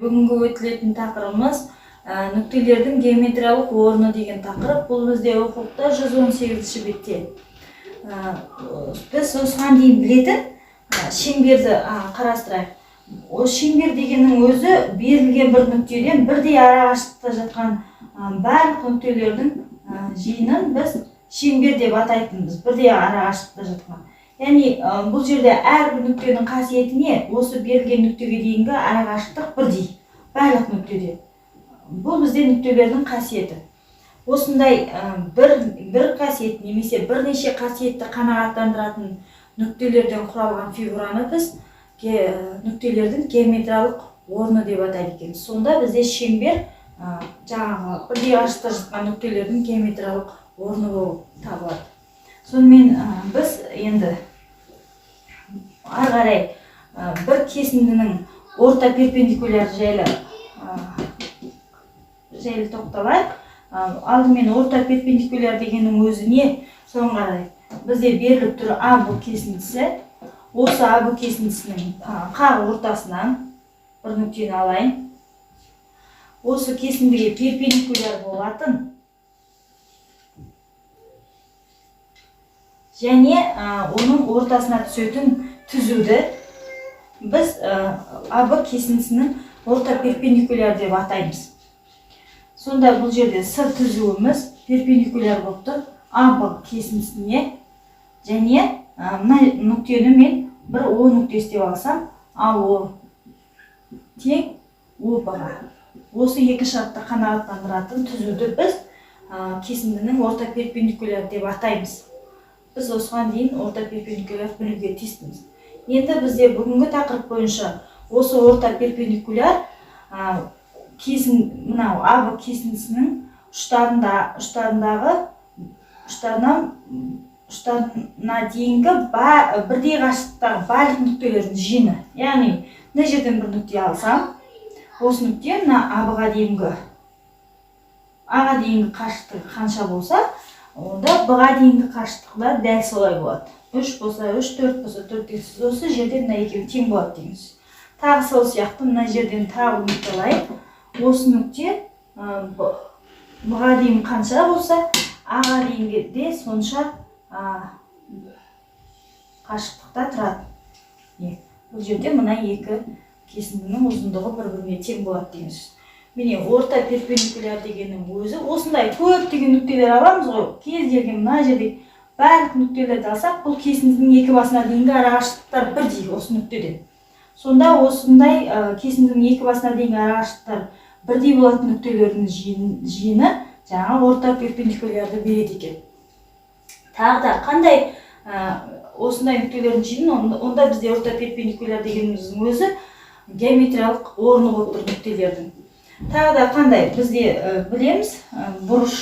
Бүгінгі өтілетін тақырыбымыз нүктелердің геометриялық орны деген тақырып. Бұл бізде оқулықта 118 бетте. Біз осыған дейін білетін шеңберді қарастырайық. Ол шеңбер дегеннің өзі берілген бір нүктеден бірдей арақашықтықта жатқан барлық нүктелердің жиынын біз шеңбер деп атайтынбыз, бірдей арақашықтықта жатқан. Яғни бұл жерде әрбір нүктенің қасиеті не? Осы берілген нүктеге дейінгі арақашықтық бірдей барлық нүктеде. Бұл бізде нүктелердің қасиеті. Осындай бір қасиет немесе бірнеше қасиетті қанағаттандыратын нүктелерден құралған фигураны біз нүктелердің геометриялық орны деп атайды екенбіз. Сонда бізде шеңбер жаңағы бірдей қашықтықта жатқан нүктелердің геометриялық орны болып табылады. Сонымен біз енді ары қарай бір кесіндінің орта перпендикуляр жайлы тоқталайық. Алдымен орта перпендикуляр дегеннің өзі не? Соны қарайық. Бізде беріліп тұр АБ кесіндісі. Осы АБ кесіндісінің қақ ортасынан бір нүктені алайын. Осы кесіндіге перпендикуляр болатын және оның ортасына түсетін түзуді біз АБ кесіндісінің орта перпендикуляр деп атаймыз. Сонда бұл жерде С түзуіміз перпендикуляр болып тұр АБ кесіндісіне және мына нүктені мен бір О нүктесі деп алсам, АО тең ОБ-ға. Осы екі шартты қанағаттандыратын түзуді біз кесіндінің орта перпендикуляр деп атаймыз. Біз осыған дейін орта перпендикуляр білуге тиістіміз. Енді бізде бүгінгі тақырып бойынша осы орта перпендикуляр кесін мынау АБ кесіндісінің ұштарына дейінгі бірдей қашықтықтағы барлық нүктелердің жиыны. Яғни мына жерден бір нүкте алсам, осы нүкте мына АБ-ға дейінгі, А-ға дейінгі қашықтығы қанша болса, онда Б-ға дейінгі қашықтық та дәл солай болады. 3 болса 3, 4 болса 4 деген сөз. Осы жерде мына екеуі тең болады деген сөз. Тағы сол сияқты мына жерден тағы нүкте алайық. Осы нүкте Б-ға дейін қанша болса, А-ға дейінгі де сонша қашықтықта тұрады. Бұл жерде мына екі кесіндінің ұзындығы бір-біріне тең болады деген сөз. Міне, орта перпендикуляр дегеннің өзі осындай көптеген нүктелер аламыз ғой. Кез келген мына жерде барлық нүктелерді алсақ, бұл кесіндінің екі басына дейінгі арақашықтықтар бірдей осы нүктеден. Сонда осындай кесіндінің екі басына дейінгі арақашықтықтар бірдей болатын нүктелердің жиыны жаңа орта перпендикулярды береді екен. Тағы да қандай осындай нүктелердің жиыны, онда бізде орта перпендикуляр дегеніміздің өзі геометриялық орны болып тұр нүктелердің. Тағы да қандай бізде білеміз, бұрыш.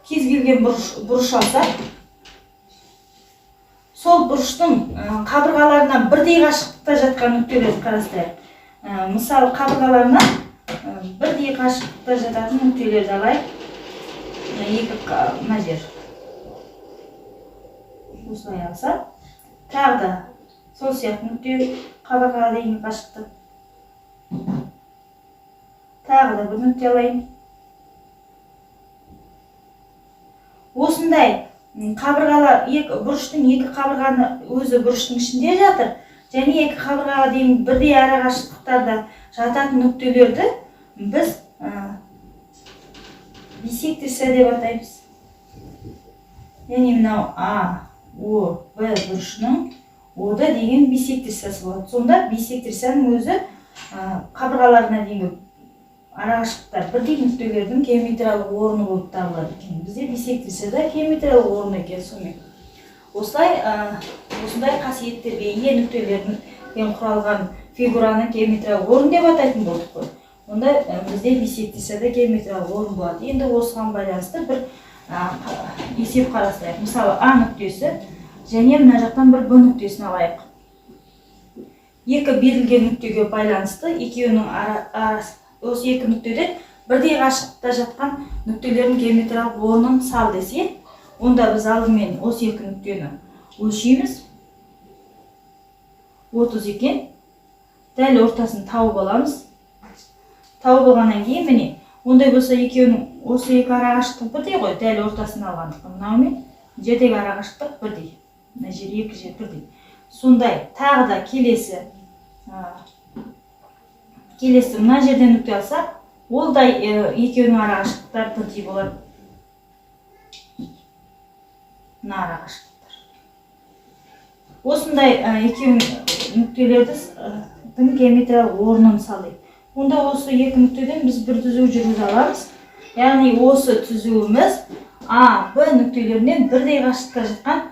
Кез келген бұрыш алсақ, сол бұрыштың қабырғаларынан бірдей қашықтықта жатқан нүктелерді қарастырайық. Мысалы, қабырғаларынан бірдей қашықтықта жататын нүктелерді алайық. Екі мына жер. Осылай алсақ, тағы да сол сияқты нүкте қабырғаға дейінгі қашықтық. Тағы да бір нүкте алайын. Осындай қабырғалар, екі бұрыштың екі қабырғаны өзі бұрыштың ішінде жатыр және екі қабырғаға дейін бірдей арақашықтықтарда жататын нүктелерді біз бисектриса деп атаймыз. Яғни мынау А, О, Б бұрышының О Д деген бисектрисасы болады. Сонда бисектрисаның өзі қабырғаларына дейінгі арақашықтықтар бірдей нүктелердің геометриялық орны болып табылады екен. Бізде бисектрисада геометриялық орны екен. Сонымен осылай осындай қасиеттерге ие нүктелерден құралған фигураны геометриялық орын деп атайтын болдық қой. Онда бізде бисектрисада геометриялық орын болады. Енді осыған байланысты бір есеп қарастырайық. Мысалы, А нүктесі және мына жақтан бір Б нүктесін алайық. Екі берілген нүктеге байланысты екеуінің арасы, осы екі нүктеден бірдей қашықтықта жатқан нүктелердің геометриялық орнын сал десе, онда біз алдымен осы екі нүктені өлшейміз. 30 екен. Дәл ортасын тауып аламыз. Тауып алғаннан кейін, міне, ондай болса, екеуінің осы екі арақашықтық бірдей ғой, дәл ортасын алғандықтан мынау мен жердегі арақашықтық бірдей, мына жер, екі жер бірдей. Сондай тағы да келесі мына жерден нүкте алсақ, ол да екеуінің арақашықтықтары бірдей болады, мына арақашықтықтар. Осындай екеуінің нүктелердің геометриялық орнын салайық. Онда осы екі нүктеден біз бір түзу жүргізе аламыз, яғни осы түзуіміз А, Б нүктелерінен бірдей қашықтықта жатқан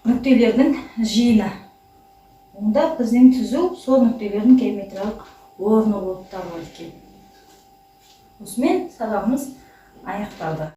нүктелердің жиыны. Онда біздің түзу сол нүктелердің геометриялық орны болып табылады екен. Осымен сабағымыз аяқталды.